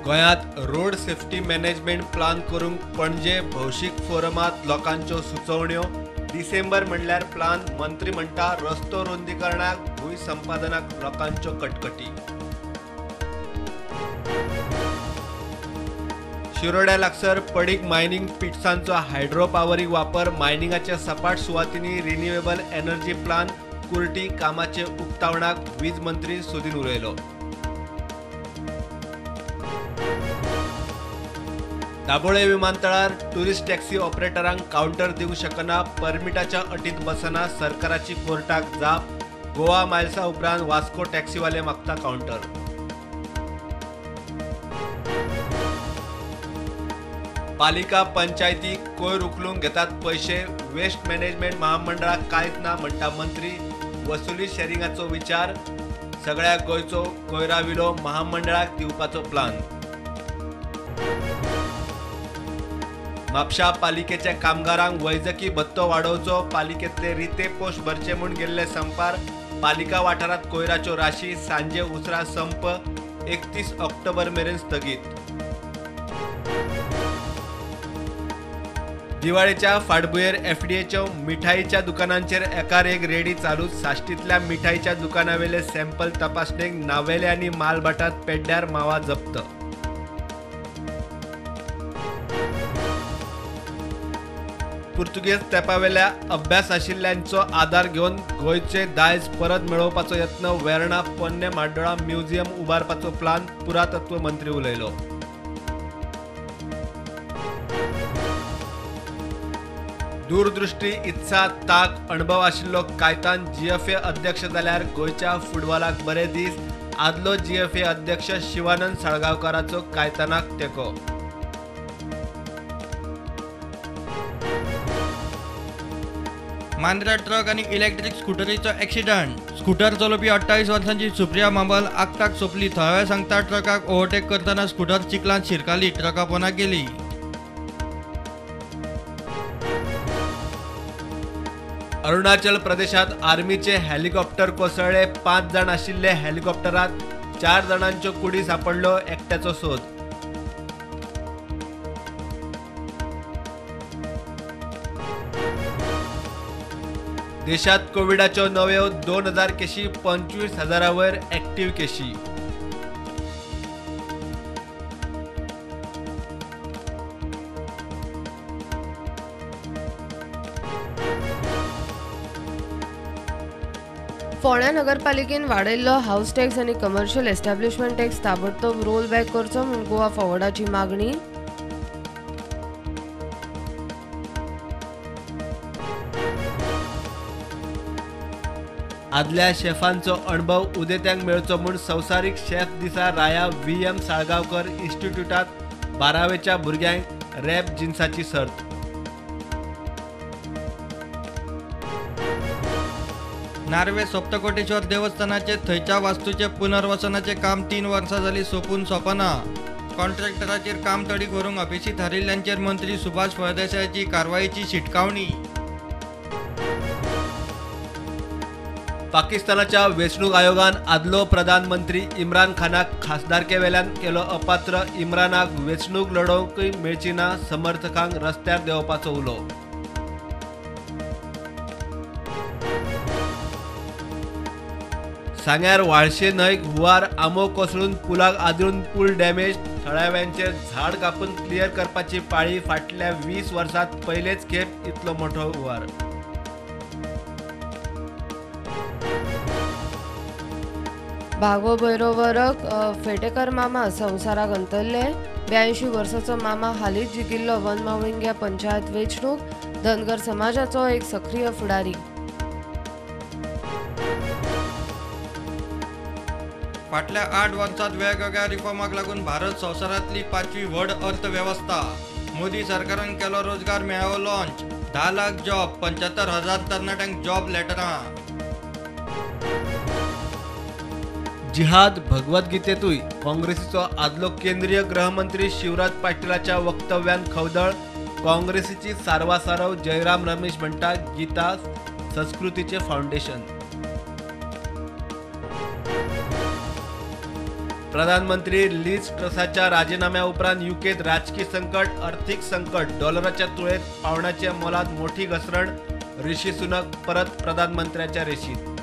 गोंयांत road safety management plan करूंक पणजे भौशीक फोरमांत लोकांच्यो सुचोवण्यो. डिसेंबर म्हणल्यार प्लान. मंत्री म्हणटा रस्तो रुंदीकरणाक, भूंय संपादनाक लोकांच्यो कटकटी. शिरोड्या लागसर पडीक मायनिंग पिट्सांचो हायड्रो पावरीक वापर. मायनिंगाच्या सपाट सुवातींनी रिन्युएबल एनर्जी प्लान. कुर्टी कामाचे उक्तावणाक वीज मंत्री सुदीन उलयलो. दाबोळे विमानतळार टुरिस्ट टॅक्सी ऑपरेटरांक कावंटर दिवंक शकना, परमिटाच्या अटींत बसना, सरकाराची कोर्टाक जाप. गोवा मायल्सा उपरांत वास्को टॅक्सीवाले मागता कावंटर. पालिका पंचायती कोयर उखलूंक घेतात पयशे, वेस्ट मॅनेजमेंट महामंडळाक कांयच ना म्हणटा मंत्री. वसुली शॅरिंगाचो विचार, सगळ्या गोंयचो कोयरा विलो महामंडळाक दिवपाचो प्लान. म्हापशा पालिकेच्या कामगारांक वैजकी भत्तो वाडोवचो, पालिकेतले रिते पोस्ट भरचे म्हूण गेल्ले संपार. पालिका वाठारांत कोयराच्यो राशी, सांजे उसरां संप 31 ऑक्टोबर मेरेन स्थगीत. दिवाळेच्या फाटभुंयेर एफडीएच्यो मिठाईच्या दुकानांचेर एकार एक रेडी चालू. साश्टींतल्या मिठाईच्या दुकानावेले सॅम्पल तपासणेक नावेले आनी मालभाटात पेड्ड्यार मावा जप्त. पुर्तुगेज तेंपावेल्या अभ्यास आशिल्ल्यांचो आदार घेवन गोंयचे दायज परत मेळोवपाचो यत्न. वेर्णा पोन्ने म्हाड्डोळा म्युझियम उबारपाचो प्लान, पुरातत्व मंत्री उलयलो. दूरदृष्टी, इत्सा, ताक, अणभव आशिल्लो कायतान जीएफए अध्यक्ष जाल्यार गोंयच्या फुटबॉलाक बरे दीस. आदलो जीएफए अध्यक्ष शिवानंद साळगांवकाराचो कायतानाक तेंको. मांद्रा ट्रक आनी इलेक्ट्रीक स्कुटरीचो एक्सिडंट. स्कुटर चलोवपी 28 वर्सांची सुप्रिया मांबल आगताक सोंपली. थळावे सांगता ट्रकाक ओव्हरटेक करतना स्कुटर चिखलांत शिरकाली, ट्रका पोंदा गेली. अरुणाचल प्रदेशात आर्मीचे हेलिकॉप्टर कोसळ्ळे. 5 जाण आशिल्ले हेलिकॉप्टरात 4 जाणांच्यो कुडी सापडल्यो, एकट्याचो सोद. देशात कोविडाच्यो नव्यो 2000 केशी, 25,000 वयर ऍक्टिव्ह केशी. फोंड्या नगरपालिकेन वाडयल्लो हावस टॅक्स आनी कमर्शियल एस्टॅब्लिशमेंट टॅक्स ताबडतोब रोल बॅक करचो म्हूण गोवा फॉरवर्डाची मागणी. आदल्या शेफांचो अणभव उदेत्यांक मेळचो म्हूण संवसारीक शेफ दिसा राया VM Salgaonkar इन्स्टिट्यूटात 12वेच्या भुरग्यांक रॅप जिन्साची सर्त. नार्वे सप्तकोटेश्वर देवस्थानाचे थंयच्या वास्तूचे पुनर्वसनाचे काम 3 वर्सां जाली सोंपून सोंपना. कॉन्ट्रॅक्टराचेर काम तडीक व्हरूंक अपेशी थारिल्ल्यांचेर मंत्री सुभाष फळदेसायाची कारवायेची शिटकावणी. पाकिस्तानाच्या वेंचणूक आयोगान आदलो प्रधानमंत्री इम्रान खानाक खासदारकेवेल्यान केलो अपात्र. इम्रानाक वेंचणूक लडोवंकय मेळची ना, समर्थकांक रस्त्यार देंवपाचो उलो. सांग्यार व्हाळशे न्हंयक हुंवार, आंबो कोसळून पुलाक आदळून पूल डॅमेज. थळाव्यांचेर झाड कापून क्लियर करपाची पाळी. फाटल्या 20 वर्सांत पयलेच खेप इतलो मोठो हुंवार. भागो भैरवरक फेटेकर मामा संवसाराक अंतरले. 82 वर्साचो मामा हालींच जिखिल्लो वनमाविंग्या पंचायत वेंचणूक. धनगर समाजाचो एक सक्रीय फुडारी. फाटल्या 8 वर्सांत वेगवेगळ्या रिफॉर्माक लागून भारत संवसारांतली 5वी व्हड अर्थवेवस्था. मोदी सरकारान केलो रोजगार मेळावो लॉन्च. 10 लाख जॉब, 75,000 तरणाट्यांक जॉब लेटरां. जिहाद भगवद्गीतेतूय काँग्रेसीचो आदलो केंद्रीय गृहमंत्री शिवराज पाटीलाच्या वक्तव्यान खवदळ. काँग्रेसीची सारवासारव जयराम रमेश म्हणटा गीता संस्कृतीचे फाउंडेशन. प्रधानमंत्री लिज ट्रसाच्या राजीनाम्या उपरांत युकेत राजकी संकट, अर्थीक संकट. डॉलराच्या तुळेत पावंडाच्या मोलात मोठी घसरण. ऋषी सुनक परत प्रधानमंत्र्याच्या रेशीत.